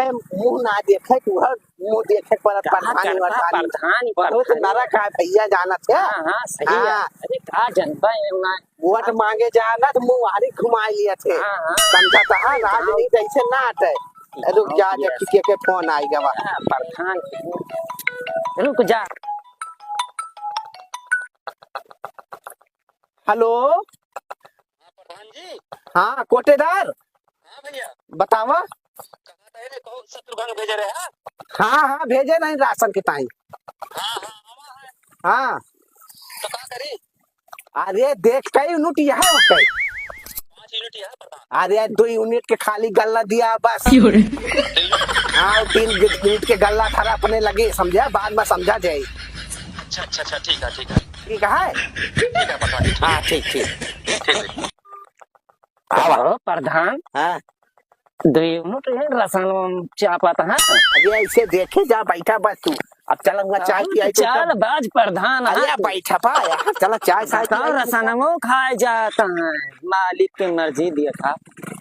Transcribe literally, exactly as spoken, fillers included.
मुँह ना देखे, तू हर मुँह देखे पर का प्रधान करता वधान। प्रधान ही बहुत प्रधान। नरक है भैया, जानत है। हाँ, हाँ, सही है। हाँ। अरे का जनता है ना। वोट मांगे जाना तो मुँह वारी घुमा लिया थे। हाँ, हाँ। समझा तो हाँ, राजनीति ऐसे ना आते। रुक जा, जब किसी के फोन आई गवा। हाँ, प्रधान। रुक जा। हेलो। हाँ, प्रधान जी। हाँ, कोटेदार। हाँ भैया। बतावा। कहाँ गए रे? कहो, शत्रुघ्न भेजे रहे, हाँ? हाँ, हाँ, भेजे नहीं राशन के ताई। हाँ, हाँ, आवा है। हाँ। तो का करी? अरे, देख के यूनिट यहाँ होते। पाँच यूनिट यहाँ, प्रधान। अरे, दो यूनिट के खाली गल्ला दिया बस। क्यों रे? हाँ, तीन यूनिट के गल्ला धरा अपने लगे, समझा? बाद में समझा जाए। अच्छा, अच्छा, अच्छा, ठीक है, ठीक है। ठीक है? ठीक है, प्रधान जी, ठीक। हाँ, ठीक, ठीक। ठीक है। आवा। ओ, प्रधान। हाँ। दो यूनिट है, रसनवा चापत है। अरे, ऐसे देखे जा, बैठा बस तू। अब चल, हुआ चाय तब पियाई तो चल, चल। बाज प्रधान, अरे, हाँ। बैठा पा यार, चल, चाय, चाय बताओ, पियाई तो रसनवो खाए जाता है, मालिक के मर्जी दिया था।